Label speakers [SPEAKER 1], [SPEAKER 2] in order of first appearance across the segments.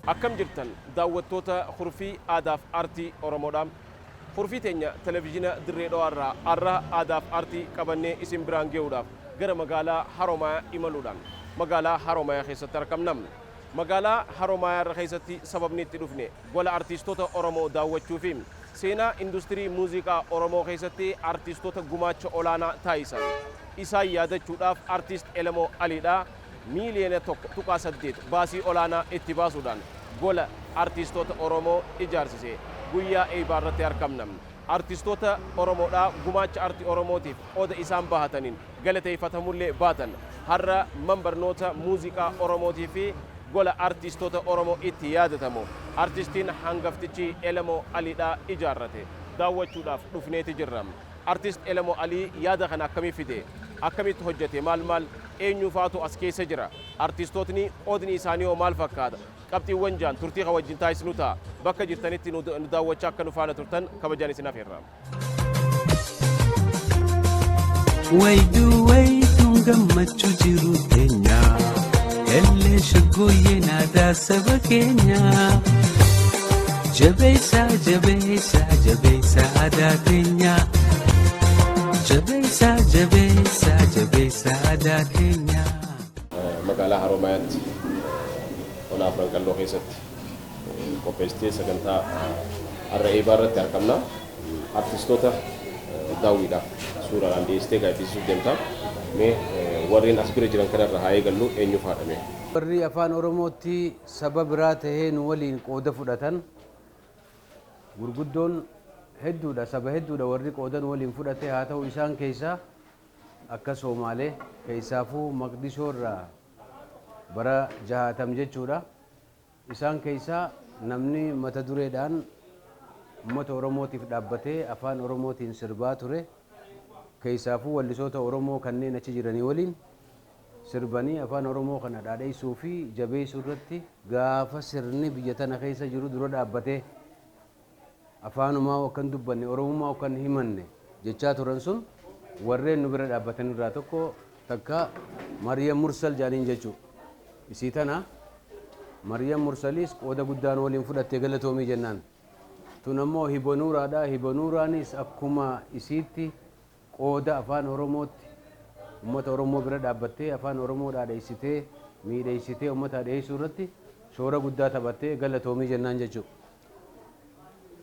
[SPEAKER 1] Akkam jirtan daawwattoota Kurfii Aadaaf Aartii Oromoodha. Kurfii teenya Televizhiina Dirree Dhawaa irraa arra Aadaaf Aartii qabannee isin biraan ge'uudhaaf gara magaalaa Haromaayaa imaluudhaan magaalaa Haromaayaa keessatti arkamna. Magaalaa Haromaayaa irra keessatti sababni itti dhufne gola artiistota Oromoo daawwachuufi. Seenaa industirii muuziqaa Oromoo keessatti artiistota gumaacha olaanaa taasisan isaan yaadachuudhaaf Artiist Elemoo Aliidha miiliyoona 1.8 baasii olaanaa itti baasuudhaan gola artiistoota Oromoo ijaarsise guyyaa eeybaa irratti arkamna. Artistoota Oromoodhaa gumaacha arti Oromootiif qooda isaan bahataniin galateeyfatamullee baatan har'a man barnoota muuziqaa Oromootii fi gola artistoota Oromoo itti yaadatamu artistiin hangaftichi Elemoo Aliidhaa ijaarrate daawwachuudhaaf dhufneeti jirra. Artist Elemoo Alii yaada kana akkamii fide? Akkamitti hojjate? Maal maal? Eenyu faatu as keessa jira? Artistootni qoodni isaanii hoo maal fakkaata? Qabxiiwwan ja'an turtii kan wajjin taasisnu ta'a. Bakka jirtanitti nu daawwachaa akka nu faana turtan kabajaan isin afeerra.
[SPEAKER 2] Wayduu wayduun gammachuu jiru teenya Ellee shaggooyyeen aadaa saba keenya Jabeessaa jabeessaa jabeessaa aadaa keenya Jabeessaa jabeessaa jabeessaa aadaa keenya.
[SPEAKER 1] Magaalaa Haroomayaatti ona Afran Qalloo keessatti qopheessitee sagantaa har'a eebaa irratti argamna. Artistoota daawwiidhaaf suuraadhaan dhiyeessitee eebbisiisuuf deemta. Mee warreen as bira jiran kanarra haa eegallu, eenyu faadha mee?
[SPEAKER 3] Warri afaan Oromootti saba biraa tahee nu waliin qooda fudhatan gurguddoon hedduudha, saba hedduudha warri qooda nu waliin fudhate. Haa ta'u, isaan keessaa akka Soomaalee, keessaafuu Maqdishoo irraa bara 60 jechuudha. Isaan keessaa namni mata dureedhaan uummata Oromootiif dhaabbatee afaan Oromootiin sirbaa ture, keessaafuu wallisoota Oromoo kanneen achi jiranii waliin sirbanii afaan Oromoo kana dhaadheessuu fi jabeessuu irratti gaafa sirni biyya tana keessa jiru dura dhaabbatee afaanumaa akka hin dubbanne, Oromummaa akka hin himanne jechaa turan sun, warreen nu bira dhaabbatan irraa tokko takka Maryam Mursal jedhaniin jechuu. Isii tana Maryam Mursaliis qooda guddaan waliin fudhatte, galatoomii jennaan. Tun ammoo Hibonuuraadha. Hibonuuraanis akkuma isiitti qooda afaan Oromootti uummata Oromoo bira dhaabbattee afaan Oromoo dhaadheessitee, miidheessitee uummata dhiyeessuu irratti shoora guddaa taphattee, galatoomii jennaan jechuudha.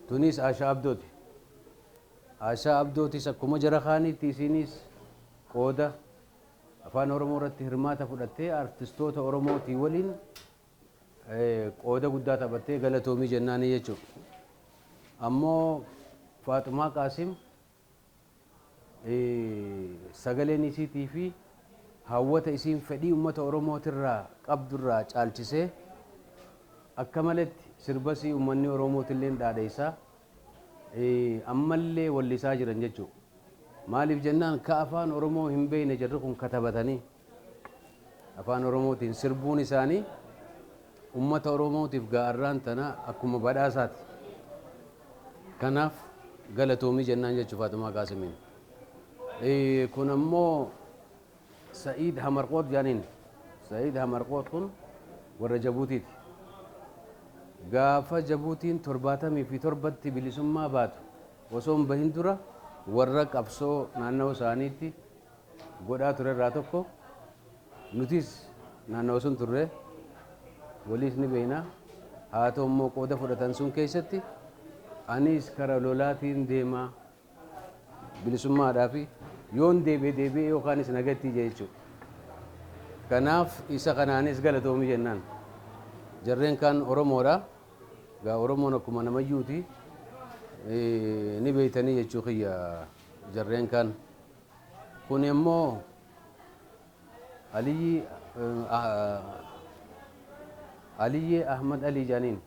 [SPEAKER 3] Tunis Ashaa Abdooti. Ashaa Abdootis akkuma jara kaaniitti isiinis qooda afaan Oromoo irratti hirmaata fudhattee artistoota Oromootii waliin qooda guddaa taphattee, galatoomii jennaanii jechuudha. Ammoo Faaxumaa Qaasim sagaleen isiitii fi hawwata isiin fedhii uummata Oromootirraa qabdurraa caalchisee akka maletti sirbasii uummanni Oromootillee dhaadheessaa ammallee wallisaa jiran jechuudha. Maaliif jennaan, ka afaan Oromoo hin beekne jarri kun katabatanii afaan Oromootiin sirbuun isaanii uummata Oromootiif gaa'arraan tana akkuma badhaasaati. Kanaaf galatoomii jennaan jechuudha Faatumaa Qaasimiin. Kun ammoo Sa'iid Hamarqoot jedhaniin. Sa'iid Hamarqoot kun warra Jabuutiiti. Gaafa Jabuutiin 77tti bilisummaa baatu osoo hin bahin dura warra qabsoo naannawaa isaaniitti godhaa ture irraa tokko. Nutis naannawa sun turre, waliis ni beekna. Haa ta'u immoo qooda fudhatan sun keessatti anis kara lolaatiin deemaa bilisummaadhaa fi yoon deebi'e deebi'e yookaanis nagatti jechuudha. Kanaaf isa kanaanis galatoomii jennaan. Jarreen kaan Oromoodha. Gaa Oromoon akkuma namayyuuti, ni beeytanii jechuu kiyya jarreen kaan. Kun immoo Aliyyee Ahmad Alii jedhaniin.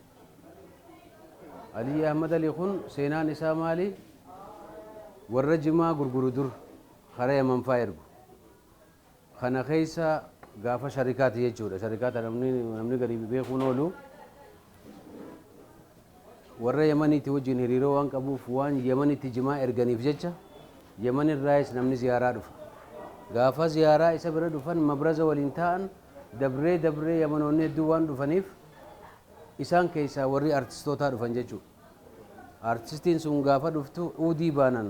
[SPEAKER 3] Aliyyee Ahmad Alii kun seenaan isaa maali? Warra jimaa gurguru dur karaa Yaman faa ergu. Kana keessa gaafa sharikaati jechuudha. Sharikaata namni gadi beekuun oolu. Warra Yamaniitti wajjin hiriiroo waan qabuuf, waan Yamanitti jimaa erganiif jecha Yaman irraayis namni ziyaaraa dhufa. Gaafa ziyaaraa isa bira dhufan mabraza waliin taa'an, dabree dabree Yamanoonni hedduu waan dhufaniif Isaan keessaa warri artistootaa dhufan jechuudha. Artistiin sun gaafa dhuftu uudii baanan,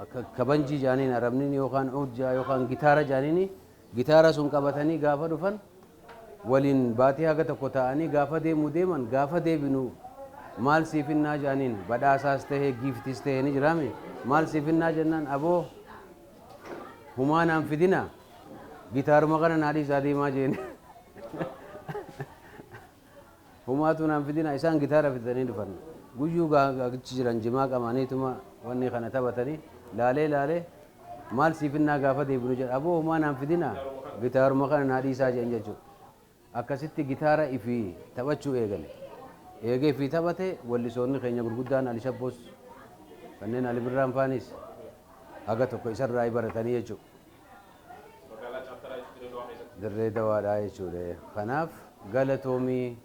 [SPEAKER 3] akka kabanjii jaaniin arabniin, yookaan uud yookaan gitaara jaaniin, gitaara sun qabatanii gaafa dhufan, waliin baatii haga tokko ta'anii gaafa deemuu deeman, gaafa deebinu maal siifinnaa jaaniin, badhaasaas tahee giiftis tahee ni jiraame, maal siifinnaa jennaan, aboo humaa naan fidina, gitaaruma kana naa dhiisaa deemaa jeen, humaatu naan fidina. Isaan gitaara fidanii dhufan. Guyyuu achi jiran jimaa qamaaniituma wanni kana taphatanii laalee laalee, maal siifinnaa gaafa deebinu jedha, aboo humaa naan fidina, gitaaruma kana naa dhiisaa jeen jechuudha. Akkasitti gitaara ifii taphachuu eegale. Eegee ifii taphate. Wallisoonni keenya gurguddaan Ali Shabboos, kanneen Ali Birraan faanis haga tokko isarraa baratanii jechuudha.
[SPEAKER 1] Magaalaa Caaftaraa jechuudha, Dirree Dawaa keessatti.
[SPEAKER 3] Dirree Dawaadhaa jechuudha. Kanaaf galatoomii,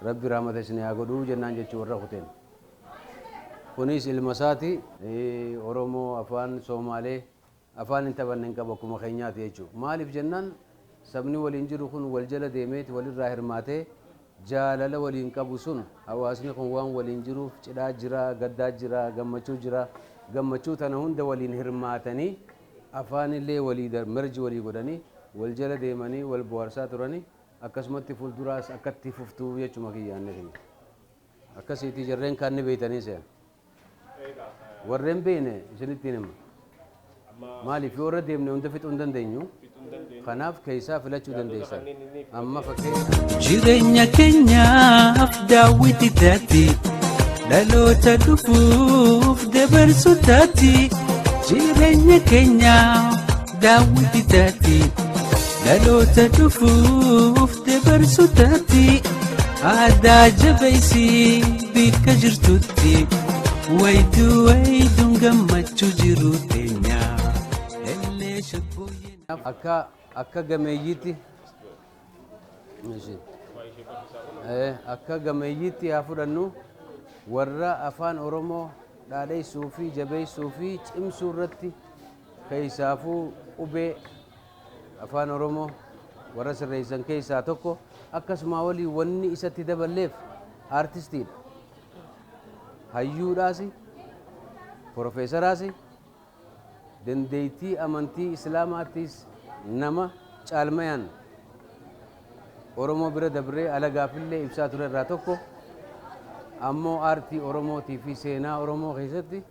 [SPEAKER 3] Rabbi rahmata isin haa godhuu jennaan jechuu warra kuteen. Kunis ilma isaati. Oromoo, afaan Soomaalee, afaan hin taphanne hin qabu, akkuma keenyaati jechuudha. Maaliif jennaan, sabni waliin jiru kun wal jala deemeeti walirraa hirmaatee jaalala waliin qabu sun, hawaasni kun waan waliin jiruuf cidhaa jira, gaddaa jira, gammachuu jira. Gammachuu tana hunda waliin hirmaatanii afaanillee walii merji walii godhanii wal jala deemanii wal bohaarsaa turanii, akkasumatti fuulduraas akkatti fuftuu jechuma kiyyaanne kiyya. Akkasiitii jarreen kaan ni beeytanii se'an. Warreen beekne isinittiin hima. Maaliif, yoo irra deemne hunda fixuu hin dandeenyu. Kanaaf keessaa filachuu dandeessan. Amma fakkeenya.
[SPEAKER 2] Jireenya keenyaaf daawwiti taati, dhaloota dhufuuf dabarsu taati. Jireenya keenyaaf daawwiti taati, dhaloota dhufuuf dabarsu taati. Aadaa jabeessii bikka jirtutti, wayiduu wayiduun gammachuu jiru teenya. Ellee shaggooyyee.
[SPEAKER 3] Akka gameeyyiitti, akka gameeyyiitti haa fudhannu, warra afaan Oromoo dhaadheessuu fi jabeessuu fi cimsuu irratti, keessaafuu qubee afaan Oromoo warra sirreessan keessaa tokko. Akkasuma walii wanni isatti daballeef aartistiidha. Hayyuudhaas, profeesaraas, dandeettii amantii Islaamaattis nama caalmayaan Oromoo bira dabree alagaafillee ibsaa ture irraa tokko. Ammoo aartii Oromootii fi seenaa Oromoo keessatti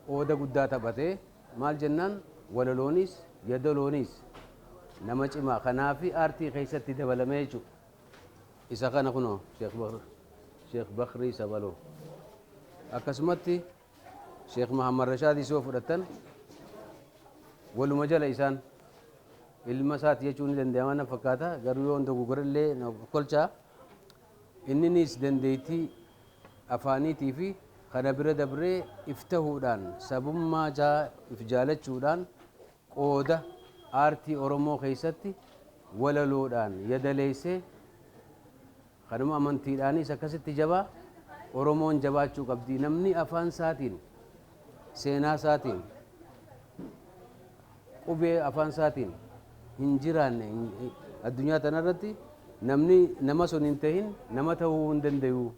[SPEAKER 3] qooda guddaa taphatee, maal jennaan, walaloonis yadaloonis nama cimaa. Kanaafi aartii keessatti dabalamee jechuudha. Isa kana kunoo Sheekh Bakrii Sabaloo. Akkasumatti Sheekh Muhammad Rashaad isoo fudhattan, waluma jala isaan ilma isaati jechuun ni danda'ama na fakkaata, garuu yoo dogoggorallee na kolchaa. Inninis dandeettii afaaniitii fi kana bira dabree iftahuudhaan, sabummaa isaa if jaalachuudhaan, qooda aartii Oromoo keessatti walaloodhaan yadaleessee, kanuma amantiidhaanis akkasitti jabaa. Oromoon jabaachuu qabdi. Namni afaan isaatiin, seenaa isaatiin, qubee afaan isaatiin hin jiraanne, addunyaa tanarratti namni nama sun hin tahin nama ta'uu hin dandayu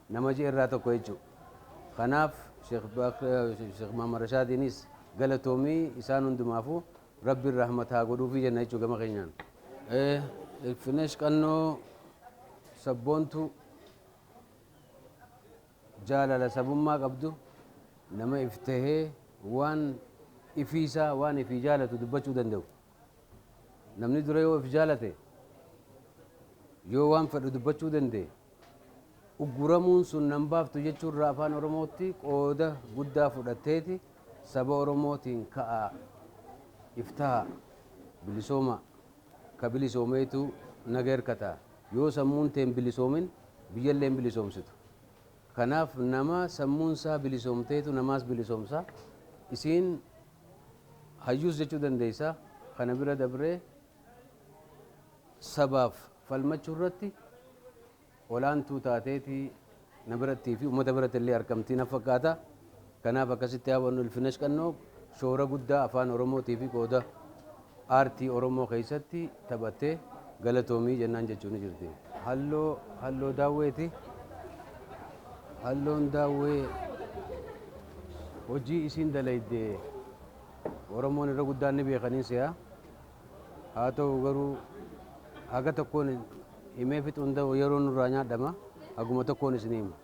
[SPEAKER 3] nama jee irraa tokko jechuudha. Kanaaf Sheekh Muhammad Rashaadiinis galatoomii, isaan hundumaafuu Rabbiin rahmataa godhuufii jenna jechuudha gama keenyaan. Ilfinesh Qannoo sabboontuu jaalala sabummaa qabdu, nama iftahee waan ifiisaa, waan ifii jaalatu dubbachuu danda'u. Namni dura yoo if jaalate, yoo waan fedhu dubbachuu danda'e, ugguramuun sun nan baaftu jechuurraa afaan Oromootti qooda guddaa fudhatteeti saba Oromootiin ka'aa, iftaha, bilisooma, ka bilisoomeetu naga hirkata. Yoo sammuun teen bilisoomin, biyyallee hin bilisoomsitu. Kanaaf nama sammuun isaa bilisoomteetu namaas bilisoomsa. Isiin hayyuus jechuu dandeessa. Kana bira dabree sabaaf falmachuu irratti olaantuu taateeti na birattii fi uummata biratti illee argamtii na fakkaata. Kanaaf akkasitti hawannu. Ilfinesh Qannoo shoora guddaa afaan Oromootii fi qooda aartii Oromoo keessatti taphattee galatoomii jennaan jechuun ni jirti. Halloo Halloo Daawweeti. Halloon Daawwee hojii isiin dalayde Oromoon irra guddaan ni beekanii si'a. Haa ta'u garuu haga tokkoon himee fixuu hin ta'u, yeroo nurraa nyaadhama, haguma tokkoon isin hima.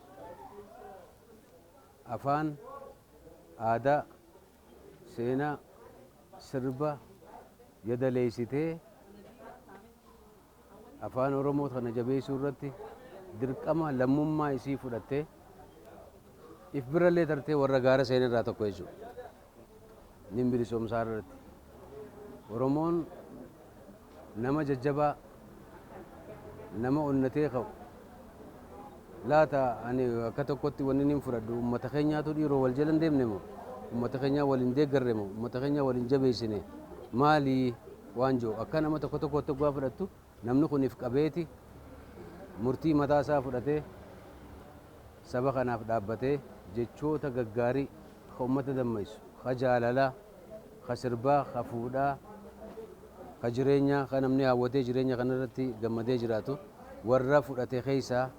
[SPEAKER 3] Afaan, aadaa, seenaa, sirba yadaleessitee afaan Oromoo kana jabeessuu irratti dirqama lammummaa isii fudhattee if birallee tartee warra gaara seenirraa tokko jechuudha. Nin bilisoomsaa irratti. Oromoon nama jajjabaa, nama onnatee ka'u. Laata ani akka tokkotti wanni nin fudhadhu, uummata keenyaatu dhiiroo wal jala hin deemne moo, uummata keenyaa wal hin deeggarre moo, uummata keenyaa wal hin jabeessine maalii waan jiru akka nama tokko tokkotti oggaa fudhattu, namni kun if qabeeti murtii mataa isaa fudhatee saba kanaaf dhaabbatee jechoota gaggaarii ka uummata dammaysu, ka jaalalaa, ka sirbaa, ka fuudhaa, ka jireenyaa, ka namni hawwatee jireenya kanarratti gammadee jiraatu warra fudhate keessaa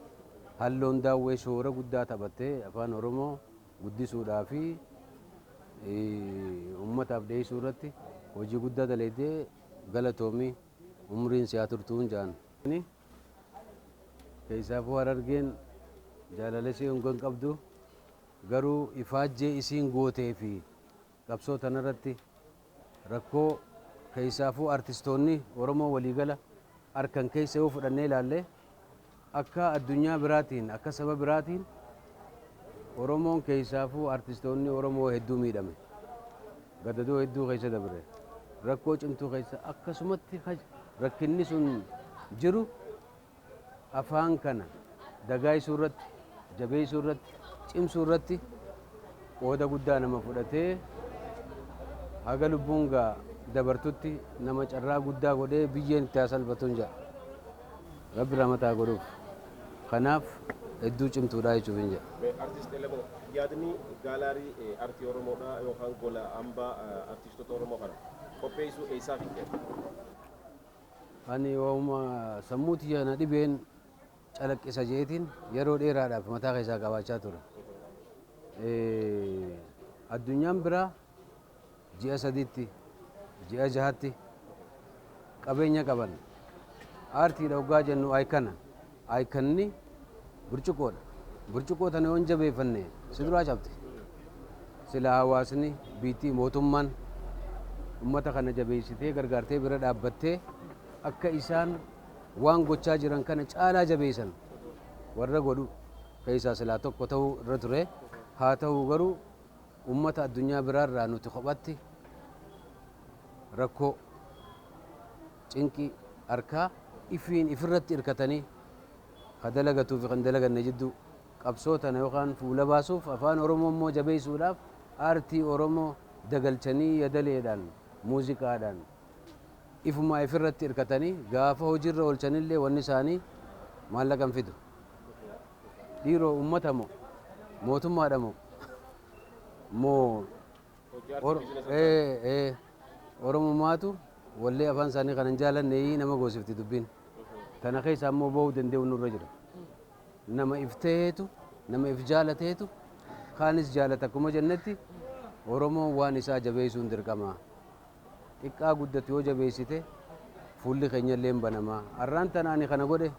[SPEAKER 3] Halloon Daawwee shoora guddaa taphattee afaan Oromoo guddisuudhaa fi uummataaf dhiyeessuu irratti hojii guddaa dalaydee, galatoomii, umriin si haa turtuun ja'an. Keessaafuu Harargeen jaalala isii honga hin qabdu, garuu ifaajjee isiin gootee fi qabsoo tanarratti rakkoo keessaafuu artistoonni Oromoo waliigala harkan keessa yoo fudhannee ilaalle, akka addunyaa biraatiin, akka saba biraatiin, Oromoon keessaafuu artistoonni Oromoo hedduu miidhame. Gadadoo hedduu keessa dabre. Rakkoo cimtuu keessa akkasumatti rakkinni sun jiru afaan kana dagaagsuu irratti, jabeessuu irratti, cimsuu irratti qooda guddaa nama fudhatee haga lubbuun gaa dabartutti nama carraa guddaa godhee biyyeen itti haa salphatuun jedha. Rabbi rahmataa godhuuf. Kanaaf hedduu cimtuudha jechuuf hin jedha.
[SPEAKER 1] Artist Elemoo, yaadni gaalaarii artii Oromoodhaa yookaan gola hambaa artistoota Oromoo kana qopheessuu eessaa fidde?
[SPEAKER 3] Ani waanuma sammuu tiyya na dhibeen calaqqisa jeetiin yeroo dheeraadhaaf mataa keessaa qabaachaa ture. Addunyaan biraa ji'a 3tti, ji'a 6tti qabeenya qaban. Aartiidha hoggaa jennu ayikana. Ayikanni burcuqqoodha. Burcuqqoo tana yoo hin jabeeffanne si duraa cabdi. Sila hawaasni biittii mootummaan ummata kana jabeessitee gargaartee bira dhaabbattee akka isaan waan gochaa jiran kana caalaa jabeessan warra godhu keessaa silaa tokko ta'uu irra ture. Haa ta'u garuu ummata addunyaa biraarraa nuti kophatti rakkoo cinqii harkaa ifiin ifirratti hirkatanii ka dalagatuu fi kan dalaganne jidduu qabsoo tana yookaan fuula baasuuf, afaan Oromoo immoo jabeessuudhaaf, aartii Oromoo dagalchanii yadaleedhaan, muuziqaadhaan ifumaa ifirratti hirkatanii gaafa hojiirra oolchanillee wanni isaanii maallaqa hin fidu. Dhiiroo, uummata moo mootummaadha moo moo Oromumaatu wallee afaan isaanii kan hin jaalanne nama goosifti dubbiin. Tana keessa ammoo bahuu danda'u nurra jira. Nama if ta'eetu, nama if jaalateetu kaanis jaalata. Akkuma jennetti Oromoon waan isaa jabeessuun dirqama. Xiqqaa guddatu yoo jabeessite fuulli keenya illee hin banamaa. Har'aan tana ani kana godhe,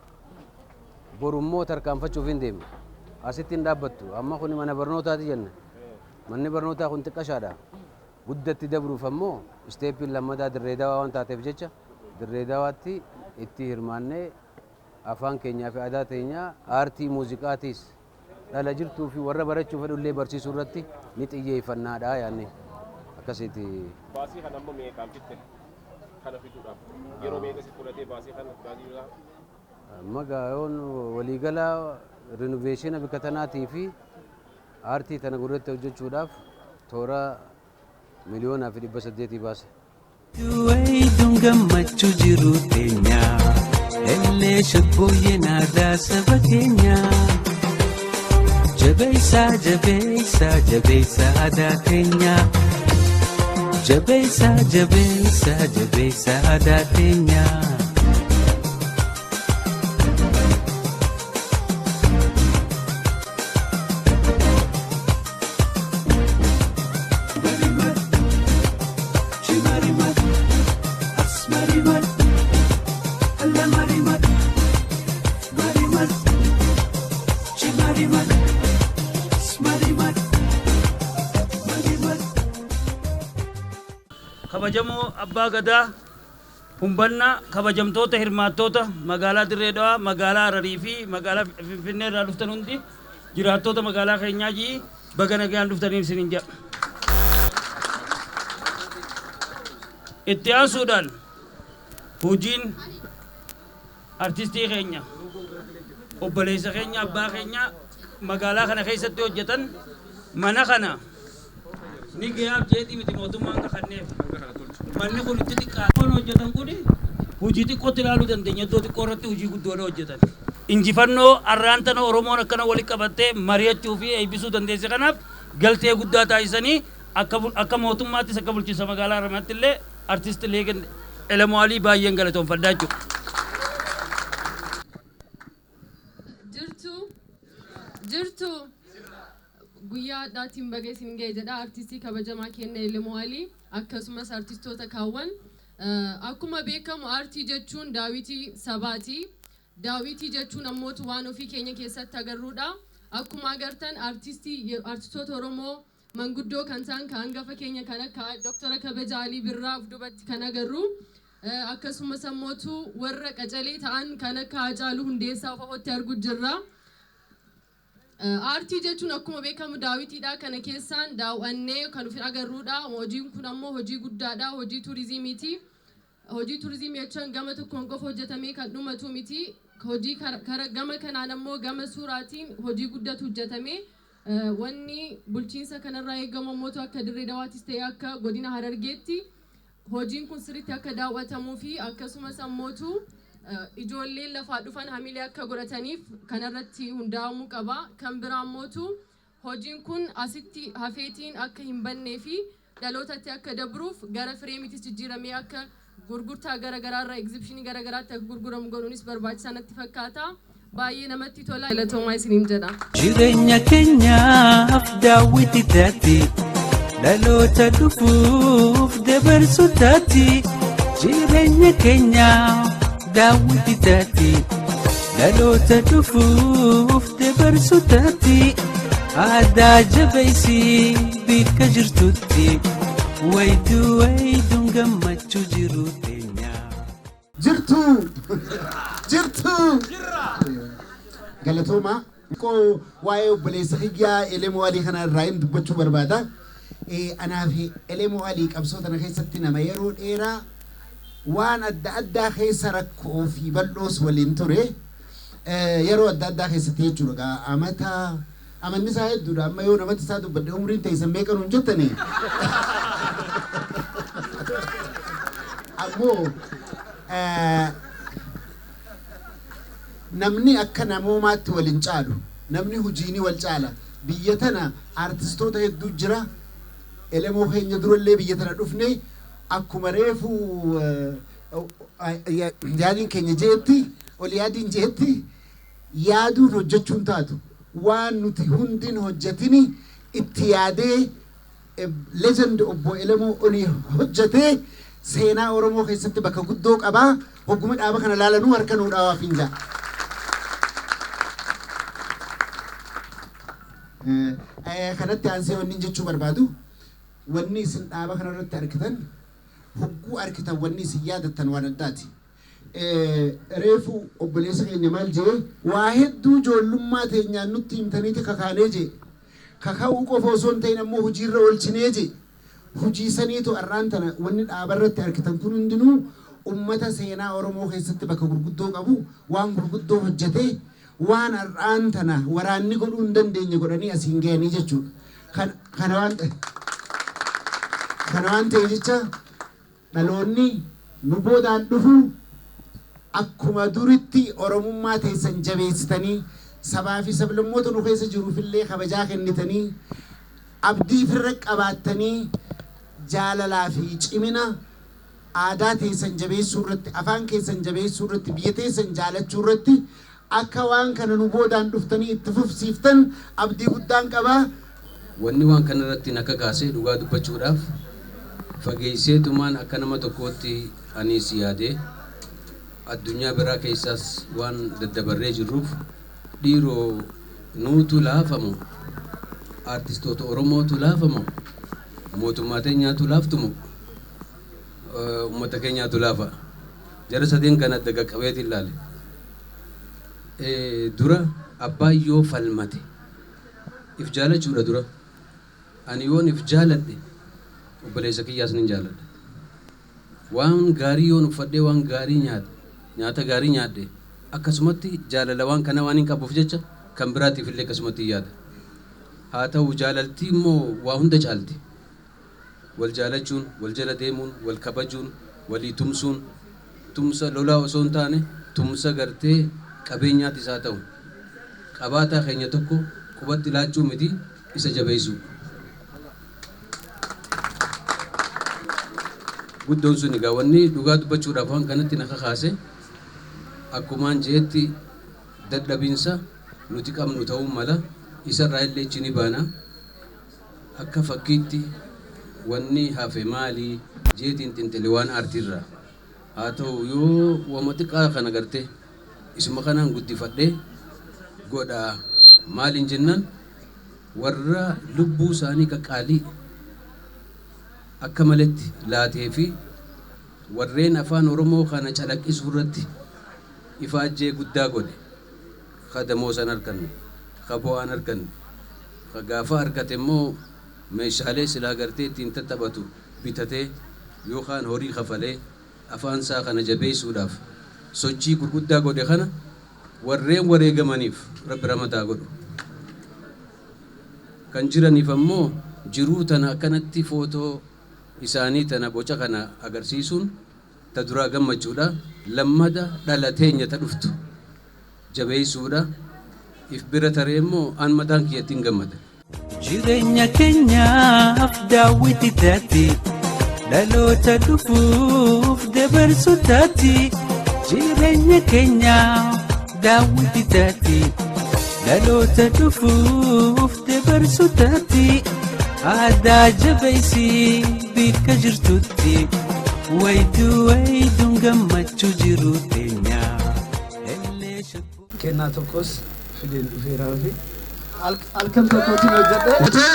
[SPEAKER 3] borummoo tarkaanfachuuf hin deeme. Asitti hin dhaabbattu. Amma kuni mana barnootaati jenna. Manni barnootaa kun xiqqashaadha. Guddatti dabruuf ammoo isteeppiin lammataa Dirree Dawaa waan taateef jecha Dirree Dawaatti itti hirmaannee afaan keenyaa fi aadaa teenyaa aartii muuziqaatiis dhala jirtuu fi warra barachuu fedhullee barsiisuu irratti ni xiyyeeffannaadha yaanne akkasiiti.
[SPEAKER 1] Baasii kana ammoo meeqaan fitte? Kana fiduudhaaf yeroo meeqa si fudhatee baasii kana, baasii isaa?
[SPEAKER 3] Amma yoon waliigala renovation bikka tanaatii fi aartii tana gurratti hojjechuudhaaf toora 1,800,000 baase.
[SPEAKER 2] Duwayduun gammachuu jiru teenya, ellee shaggooyyeen aadaa saba keenya. Jabeessaa, jabeessaa, jabeessaa aadaa keenya. Jabeessaa, jabeessaa, jabeessaa aadaa keenya.
[SPEAKER 4] Kabajamoo Abbaa Gadaa Humbannaa, kabajamtoota hirmaattoota magaalaa Dirree Dhawaa, magaalaa Hararii fi magaalaa Finfinnee irraa dhuftan hundi, jiraattoota magaalaa keenyaa jii baga nagaan dhuftaniin isiniin jedha. Itti aansuudhaan hojiin artistii keenya, obboleessa keenya, abbaa keenya magaalaa kana keessatti hojjetan mana kana ni gahaaf jeetii miti mootummaan kakanneef. Manni kun itti xiqqaate. Hojjetan kun hojii xiqqootti ilaaluu dandeenya, iddoo xiqqoo irratti hojii guddoodha hojjetan. Injifannoo arraan tana Oromoon akkana walitti qabattee mari'achuu fi eebbisuu dandeesse kanaaf galtee guddaa taasisanii akka mootummaattis akka bulchiinsa magaalaa Haramaatti illee artist Leegan Elemoo Alii baay'een galatoonfadhaa jechuudha.
[SPEAKER 5] Jirtu jirtu, guyyaa adhaatiin baga isin ga'e jedha artistii kabajamaa keenya Elemoo Alii, akkasumas artistoota kaawwan. Akkuma beekamu aartii jechuun daawitii sabaati. Daawitii jechuun ammootu waan ofii keenya keessatti agarruudha. Akkuma agartan artistoota Oromoo manguddoo kan ta'an, kan hangafa keenya kan akka Dooktara Kabaja Alii Birraa of duubatti kan agarru. Akkasumas ammootu warra qacalee ta'an kan akka Haacaaluu Hundeessaa of ofitti arguu jirra. Aartii jechuun akkuma beekamu daawwitiidha. Kana keessaan daawwannee kan ofi agarruudha. Hojiin kun ammoo hojii guddaadha. Hojii turizimiiti. Hojii turizimii jechuun gama tokkoon qofa hojjetamee kan dhumatu miti. Hojii gama kanaan ammoo gama suuraatiin hojii guddatu hojjetame. Wanni bulchiinsa kanarraa eegamu ammoo akka Dirree Dawaattis ta'e akka godina Harargeetti hojiin kun sirriitti akka daawwatamuu fi akkasumas ammootu ijoolleen lafaa dhufan hamilee akka godhataniif kanarratti hundaa'amuu qaba. Kan biraa ammootu hojiin kun asitti hafeetiin akka hin bannee fi dhalootatti akka dabruuf gara fireemitis jijjiiramee akka gurgurtaa gara garaarra egzibishinii gara garaatti akka gurguramu godhuunis barbaachisaa natti fakkaata. Baay'ee namatti tola. Galatoomaa isiniin jedha.
[SPEAKER 2] Jireenya keenyaaf daawwiti taati, dhaloota dhufuuf dabarsu taati. Jireenya keenyaaf daawwiti taati, dhaloota dhufuuf dabarsu taati. Aadaa jabeessii bikka jirtutti, wayituu wayituun gammachuu jiru teenya.
[SPEAKER 6] Jirtu jirtu, galatoomaa. Qoo waa'ee obboleessa kiyyaa Elemoo Alii kana irraa hin dubbachuu barbaada. Anaa fi Elemoo Alii qabsoo tana keessatti nama yeroo dheeraa waan adda addaa keessa rakkoo fi bal'oos waliin ture. Yeroo adda addaa keessatti jechuudha. Amata amanni isaa hedduudha. Amma yoo namatti isaa dubbadhe umriin teessan meeqa nuun jettanii? Ammoo namni akka namoomaatti waliin caalu, namni hojiini wal caala. Biyya tana artistoota hedduu jira. Elemoo keenya durallee biyya tana dhufne, akkuma reefu yaadiin keenya jeetti, ol yaadiin jeetti, yaaduun hojjechuun taatu waan nuti hundin hojjetini itti yaadee legend obbo Elemoo olii hojjetee seenaa Oromoo keessatti bakka guddoo qabaa. Hogguma dhaaba kana laalanuu harka nuu dhaawaaf hin ja'a. Kanatti aansee wanni jechuu barbaadu, wanni isin dhaaba kana irratti argitan, hogguu argitan wanni isin yaadattan waan addaati. Reefu obboleessa keenya maal jee, waa hedduu ijoollummaa teenyaan nutti himtaniiti kakaanee jee. Kaka'uu qofa osoo hin ta'in ammoo hojiirra oolchinee jee. Hojii saniitu har'aan tana wanni dhaaba irratti argitan kun hundinuu ummata seenaa Oromoo keessatti bakka gurguddoo qabu, waan gurguddoo hojjetee, waan har'aan tana waraanni godhuu hin dandeenye godhanii asiin gahanii jechuudha. Kana waan ta'e jecha dhaloonni nu boodaan dhufu akkuma duritti Oromummaa teessan jabeessitanii, sabaa fi sablammoota nu keessa jiruufillee kabajaa kennitanii, abdii firra qabaattanii, jaalalaa fi cimina aadaa teessan jabeessuu irratti, afaan keessan jabeessuu irratti, biyya teessan jaalachuu irratti akka waan kana nu boodaan dhuftanii itti fufsiiftan abdii guddaan qabaa.
[SPEAKER 3] Wanni waan kana irratti akka kaasee dhugaa dubbachuudhaaf fageesseetumaan akka nama tokkootti anis yaadee addunyaa biraa keessaas waan daddabarree jirruuf, dhiiroo nuutu laafamu, artistoota Oromootu laafamu, mootummaa teenyaatu laaftumu. Uummata keenyaatu laafa. Jara sadeen kana adda qaqqabeetiin ilaale. Dura abbaan yoo falmate if jaalachuudha dura. Ani yoon if jaaladhe, obboleessa kiyyaas nin jaaladha. Waan gaarii yoon uffadhee, waan gaarii nyaadhe, nyaata gaarii nyaadhe, akkasumatti jaalala waan kana waan hin qabuuf jecha kan biraatiif illee akkasumatti yaada. Haa ta'u, jaalaltii immoo waa hunda caalti. Wal jaalachuun, wal jala deemuun, wal kabajuun, walii tumsuun, tumsa lolaa osoo hin taane tumsa gartee qabeenyaatis haa ta'u. Qabaataa keenya tokko qubatti laachuu miti, isa jabeessuu. Guddoon sun egaa wanni dhugaa dubbachuudhaaf waan kanatti na kakaase, akkumaan jeetti dadhabinsa nuti qabnu ta'uu mala, isarraa illee ichi ni baana. Akka fakkiitti wanni hafe maalii jeetiin xinxile waan aartiirraa haa ta'u, yoo wama xiqqaa kana gartee isuma kanaan guddifadhee godhaa maaliin jennaan, warra lubbuu isaanii qaqqaalii akka malatti laatee fi warreen afaan Oromoo kana calaqqisuu irratti ifaajjee guddaa godhe, ka damoosan arganne, ka bu'aan arganne, ka gaafa argate immoo meeshaalee silaa gartee ittiin tattaphatu bitatee yookaan horii kafalee afaan isaa kana jabeessuudhaaf sochii gurguddaa godhe kana, warreen wareegamaniif Rabbi ramataa godhu. Kan jiraniif ammoo jiruu tana akkanatti footoo isaanii tana boca kana agarsiisuun ta duraa gammachuudha. Lammada dhalateenya ta dhuftu jabeessuudha. If bira taree immoo an mataan kiyyatti hin gammada.
[SPEAKER 2] Jireenya keenyaaf daawwiti taati, dhaloota dhufuuf dabarsu taati. Jireenya keenyaaf daawwiti taati, dhaloota dhufuuf dabarsu taati. Aadaa jabeessii bikka jirtutti, wayiduu wayiduun gammachuu jiru teenya.
[SPEAKER 7] Kennaa tokkos fideen dhufeeraa fi halkan tokkotiin hojjedhe.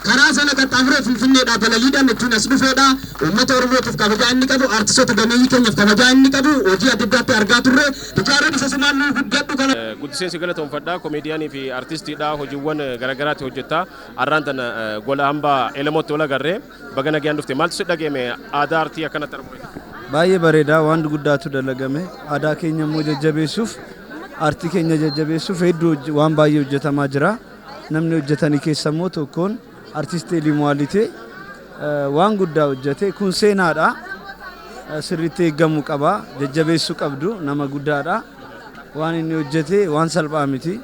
[SPEAKER 6] Karaa sana qaxxaamuree Finfinneedhaa balaliidhaan ittiin as dhufeedha. Uummata Oromootiif kabajaa inni qabu, artistoota gameeyyii keenyaaf kabajaa inni qabu, hojii adda addaatti argaa turre. Ijaaruun isa sumaan nuu guddadhu kana.
[SPEAKER 1] Guddiseen si galatoonfadha. Komeediyaanii fi artistiidha. Hojiiwwan garaagaraatti hojjetta. Har'aan tana gola hambaa Elemootti wal agarree, baga nagaan dhufte. Maaltu si dhageeme aadaa artii akkanatti argamu?
[SPEAKER 7] Baay'ee bareedaa, waan guddaatu dalagame. Aadaa keenya immoo jajjabeessuuf, aartii keenya jajjabeessuuf hedduu waan baay'ee hojjetamaa jira. Namni hojjetanii keessa immoo tokkoon artist Elimoo Alitee waan guddaa hojjete. Kun seenaadha. Sirriitti eeggamuu qaba. Jajjabeessuu qabdu, nama guddaadha. Waan inni hojjete waan salphaa miti.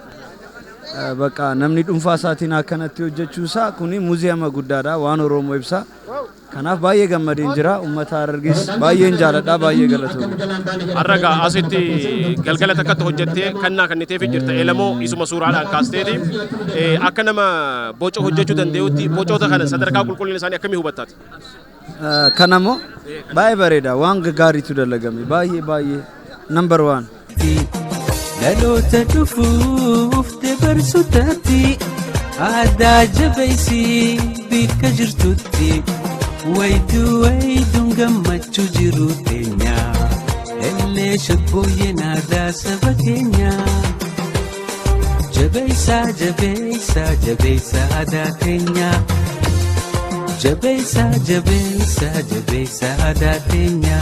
[SPEAKER 7] Bakka namni dhuunfaa isaatiin akkanatti hojjechuusaa kuni muuziyeema guddaadha. Waan Oromoo ibsa. Kanaaf baay'ee gammadeen jira. Uummata Harargees baay'een jaaladha. Baay'ee galatoomna.
[SPEAKER 1] Har'a gaa asitti galgala takkatti hojjettee kannaa kenniteef jirta. Elamoo isuma suuraadhaan kaasteeti. Akka nama boca hojjechuu danda'utti, bocoota kana sadarkaa qulqullina isaanii akkamii hubattaati?
[SPEAKER 7] Kanammoo baay'ee bareeda. Waan gaariitu dalagame. Baay'ee baay'ee number one.
[SPEAKER 2] Dhaloota dhufuuf dabarsu taati. Aadaa jabeessii bikka jirtutti, wayiduu wayiduun gammachuu jiru teenya. Ellee shaggooyyeen aadaa saba keenya. Jabeessaa, jabeessaa, jabeessaa aadaa keenya. Jabeessaa, jabeessaa, jabeessaa aadaa keenya.